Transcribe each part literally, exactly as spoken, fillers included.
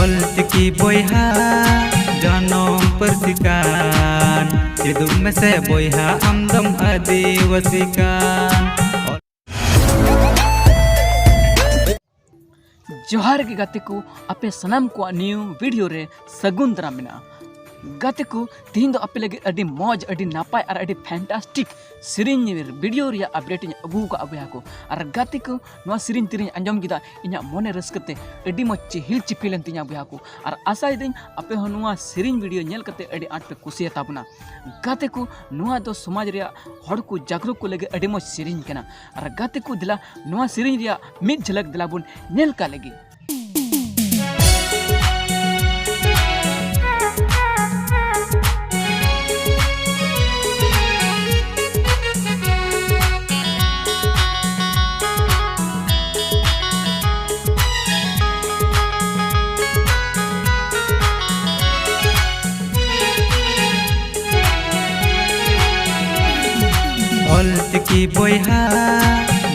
ᱚᱞᱪᱤᱠᱤ ᱵᱚᱭᱦᱟ ᱡᱟᱱᱟᱢ ᱯᱟᱹᱨᱥᱤ ᱠᱟᱱ, ᱪᱮᱫᱚᱜ ᱢᱮᱥᱮ ᱵᱚᱭᱦᱟ ᱟᱢ ᱫᱚᱢ ᱟᱹᱫᱤᱵᱟᱹᱥᱤ ᱠᱟᱱ᱾ ᱡᱚᱦᱟᱨ ᱜᱮ ᱜᱟᱛᱮ ᱠᱚ, ᱟᱯᱮ ᱥᱟᱱᱟᱢ ᱠᱚᱣᱟᱜ ᱱᱤᱭᱩ ᱵᱷᱤᱰᱤᱭᱳ ᱨᱮ ᱥᱟᱹᱜᱩᱱ ᱫᱟᱨᱟᱢ ᱢᱮᱱᱟᱜᱼᱟ᱾ ᱜᱟᱛᱮ ᱠᱚ, ᱛᱮᱦᱮᱧ ᱫᱚ ᱟᱯᱮ ᱞᱟᱹᱜᱤᱫ ᱟᱹᱰᱤ ᱢᱚᱡᱽ, ᱟᱹᱰᱤ ᱱᱟᱯᱟᱭ ᱟᱨ ᱟᱹᱰᱤ ᱯᱷᱮᱱᱴᱟᱥᱴᱤᱠ ᱥᱮᱨᱮᱧ ᱵᱷᱤᱰᱤᱭᱳ ᱨᱮᱭᱟᱜ ᱟᱯᱰᱮᱴ ᱤᱧ ᱟᱹᱜᱩ ᱟᱠᱟᱫᱼᱟ ᱵᱚᱭᱦᱟ ᱠᱚ᱾ ᱟᱨ ᱜᱟᱛᱮ ᱠᱚ, ᱱᱚᱣᱟ ᱥᱮᱨᱮᱧ ᱛᱤᱨᱮᱧ ᱟᱸᱡᱚᱢ ᱠᱮᱫᱟ, ᱤᱧᱟᱹᱜ ᱢᱚᱱᱮ ᱨᱟᱹᱥᱠᱟᱹ ᱛᱮ ᱟᱹᱰᱤ ᱢᱚᱡᱽ ᱪᱤᱦᱤᱞ ᱪᱤᱯᱤᱞ ᱮᱱ ᱛᱤᱧᱟ ᱵᱚᱭᱦᱟ ᱠᱚ᱾ ᱟᱨ ᱟᱥᱟᱭᱮᱫᱟᱹᱧ ᱟᱯᱮ ᱦᱚᱸ ᱱᱚᱣᱟ ᱥᱮᱨᱮᱧ ᱵᱷᱤᱰᱤᱭᱳ ᱧᱮᱞ ᱠᱟᱛᱮ ᱟᱹᱰᱤ ᱟᱸᱴ ᱯᱮ ᱠᱩᱥᱤᱭᱟᱛᱟ ᱵᱚᱱᱟ᱾ ᱜᱟᱛᱮ ᱠᱚ, ᱱᱚᱣᱟ ᱫᱚ ᱥᱚᱢᱟᱡᱽ ᱨᱮᱭᱟᱜ ᱦᱚᱲ ᱠᱚ ᱡᱟᱜᱽᱨᱩᱠ ᱠᱚ ᱞᱟᱹᱜᱤᱫ ᱟᱹᱰᱤ ᱢᱚᱡᱽ ᱥᱮᱨᱮᱧ ᱠᱟᱱᱟ᱾ ᱟᱨ ᱜᱟᱛᱮ ᱠᱚ, ᱫᱮᱞᱟ ᱱᱚᱣᱟ ᱥᱮᱨᱮᱧ ᱨᱮᱭᱟᱜ ᱢᱤᱫ ᱡᱷᱟᱞᱟᱠ ᱫᱮᱞᱟ ᱵᱚᱱ ᱧᱮᱞ ᱠᱟᱜ ᱞᱮᱜᱮ᱾ ᱚᱞᱪᱤᱠᱤ ᱵᱚᱭᱦᱟ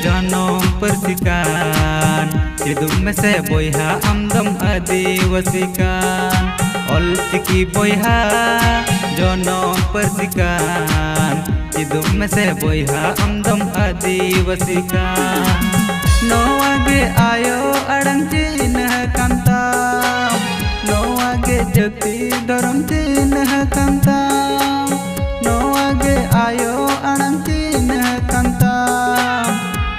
ᱡᱚᱱᱚᱢ ᱯᱟᱹᱨᱥᱤ ᱠᱟᱱ, ᱪᱮᱫᱚᱜ ᱢᱮᱥᱮ ᱵᱚᱭᱦᱟ ᱟᱢ ᱫᱚᱢ ᱟᱹᱫᱤᱵᱟᱹᱥᱤ ᱠᱟᱱ᱾ ᱚᱞᱪᱤᱠᱤ ᱵᱚᱭᱦᱟ ᱡᱚᱱᱚᱢ ᱯᱟᱹᱨᱥᱤ ᱠᱟᱱ, ᱪᱮᱫᱚᱜ ᱢᱮᱥᱮ ᱵᱚᱭᱦᱟ ᱟᱢ ᱫᱚᱢ ᱟᱹᱫᱤᱵᱟᱹᱥᱤ ᱠᱟᱱ᱾ ᱱᱚᱣᱟ ᱜᱮ ᱟᱭᱳ ᱟᱲᱟᱝ ᱪᱤᱱᱦᱟᱹ ᱠᱟᱱ ᱛᱟᱢ, ᱱᱚᱣᱟ ᱜᱮ ᱡᱟᱹᱛᱤ ᱫᱷᱚᱨᱚᱢ ᱪᱤᱱᱦᱟᱹ ᱠᱟᱱ ᱛᱟᱢ, ᱱᱚᱣᱟ ᱜᱮ ᱟᱭᱳ ᱟᱲᱟᱝ ᱪᱤᱱᱦᱟᱹ ᱠᱟᱱ ᱛᱟᱢ,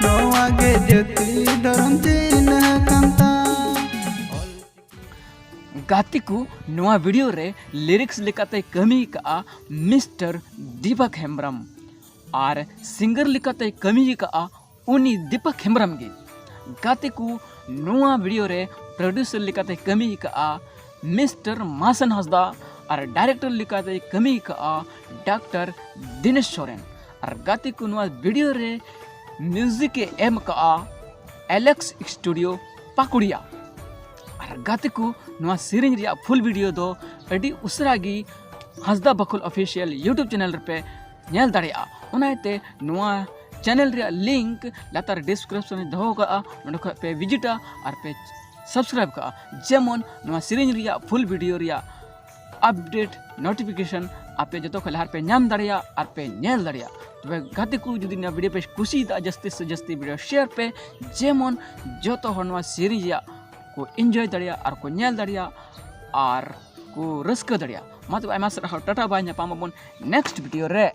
ᱱᱚᱣᱟ ᱜᱮ ᱡᱟᱹᱛᱤ ᱫᱷᱚᱨᱚᱢ ᱪᱤᱱᱦᱟᱹ ᱠᱟᱱ ᱛᱟᱢ᱾ ᱜᱟᱛᱮ ᱠᱚ, ᱱᱚᱣᱟ ᱵᱷᱤᱰᱤᱭᱳ ᱨᱮ ᱞᱤᱨᱤᱠᱥ ᱞᱮᱠᱟᱛᱮ ᱠᱟᱹᱢᱤ ᱟᱠᱟᱫᱼᱟ ᱢᱤᱥᱴᱟᱨ ᱫᱤᱯᱚᱠ ᱦᱮᱢᱵᱨᱚᱢ ᱟᱨ ᱥᱤᱝᱜᱟᱨ ᱞᱮᱠᱟᱛᱮ ᱠᱟᱹᱢᱤ ᱟᱠᱟᱫᱼᱟ ᱩᱱᱤ ᱫᱤᱯᱚᱠ ᱦᱮᱢᱵᱨᱚᱢ ᱜᱮ᱾ ᱜᱟᱛᱮ ᱠᱚ, ᱱᱚᱣᱟ ᱵᱷᱤᱰᱤᱭᱳ ᱨᱮ ᱯᱨᱚᱰᱭᱩᱥᱟᱨ ᱞᱮᱠᱟᱛᱮ ᱠᱟᱹᱢᱤ ᱟᱠᱟᱫᱼᱟ ᱢᱤᱥᱴᱟᱨ ᱢᱟᱥᱟᱱ ᱦᱟᱸᱥᱫᱟ ᱟᱨ ᱰᱟᱭᱨᱮᱠᱴᱚᱨ ᱞᱮᱠᱟᱛᱮ ᱠᱟᱹᱢᱤ ᱟᱠᱟᱫᱼᱟ ᱰᱟᱠᱛᱟᱨ ᱫᱤᱱᱮᱥ ᱥᱚᱨᱮᱱ᱾ ᱟᱨ ᱜᱟᱛᱮ ᱠᱚ, ᱱᱚᱣᱟ ᱵᱷᱤᱰᱤᱭᱳ ᱨᱮ ᱢᱤᱣᱡᱤᱠ ᱮ ᱮᱢ ᱟᱠᱟᱫᱼᱟ ᱮᱞᱮᱠᱥ ᱥᱴᱩᱰᱤᱭᱳ ᱯᱟᱠᱩᱲᱤᱭᱟ᱾ ᱟᱨ ᱜᱟᱛᱮ ᱠᱚ, ᱱᱚᱣᱟ ᱥᱮᱨᱮᱧ ᱨᱮᱭᱟᱜ ᱯᱷᱩᱞ ᱵᱷᱤᱰᱤᱭᱳ ᱫᱚ ᱟᱹᱰᱤ ᱩᱥᱟᱹᱨᱟ ᱜᱮ ᱦᱟᱸᱥᱫᱟ ᱵᱟᱠᱷᱳᱞ ᱚᱯᱷᱤᱥᱤᱭᱟᱞ ᱭᱩᱴᱩᱵᱽ ᱪᱮᱱᱮᱞ ᱨᱮᱯᱮ ᱧᱮᱞ ᱫᱟᱲᱮᱭᱟᱜᱼᱟ᱾ ᱚᱱᱟ ᱤᱭᱟᱹᱛᱮ ᱱᱚᱣᱟ ᱪᱮᱱᱮᱞ ᱨᱮᱭᱟᱜ ᱞᱤᱝᱠ ᱞᱟᱛᱟᱨ ᱰᱤᱥᱠᱨᱤᱯᱥᱚᱱ ᱨᱮ ᱫᱚᱦᱚ ᱠᱟᱜᱼᱟ, ᱚᱸᱰᱮ ᱠᱷᱚᱱ ᱯᱮ ᱵᱷᱤᱡᱤᱴᱟ ᱟᱨ ᱯᱮ subscribe ᱠᱟᱜᱼᱟ, ᱡᱮᱢᱚᱱ ᱱᱚᱣᱟ ᱥᱮᱨᱮᱧ ᱨᱮᱭᱟᱜ full video ᱨᱮᱭᱟᱜ update notification ᱟᱯᱮ ᱡᱚᱛᱚ ᱠᱷᱚᱱ ᱞᱟᱦᱟ ᱨᱮᱯᱮ ᱧᱟᱢ ᱫᱟᱲᱮᱭᱟᱜ ᱟᱨ ᱯᱮ ᱧᱮᱞ ᱫᱟᱲᱮᱭᱟᱜ᱾ ᱛᱚᱵᱮ ᱜᱟᱛᱮ ᱠᱚ, ᱡᱩᱫᱤ ᱱᱚᱣᱟ video ᱯᱮ ᱠᱩᱥᱤᱭᱟᱫᱟ, ᱡᱟᱹᱥᱛᱤ ᱥᱮ ᱡᱟᱹᱥᱛᱤ video share ᱯᱮ, ᱡᱮᱢᱚᱱ ᱡᱚᱛᱚ ᱦᱚᱲ ᱱᱚᱣᱟ ᱥᱮᱨᱮᱧ ᱨᱮᱭᱟᱜ ᱠᱚ enjoy ᱫᱟᱲᱮᱭᱟᱜ ᱟᱨ ᱠᱚ ᱧᱮᱞ ᱫᱟᱲᱮᱭᱟᱜ ᱟᱨ ᱠᱚ ᱨᱟᱹᱥᱠᱟᱹ ᱫᱟᱲᱮᱭᱟᱜ᱾ ᱢᱟ ᱛᱚᱵᱮ, ᱟᱭᱢᱟ ᱥᱟᱨᱦᱟᱣ, ᱴᱟᱴᱟ bye, ᱧᱟᱯᱟᱢ ᱟᱵᱚᱱ next video ᱨᱮ᱾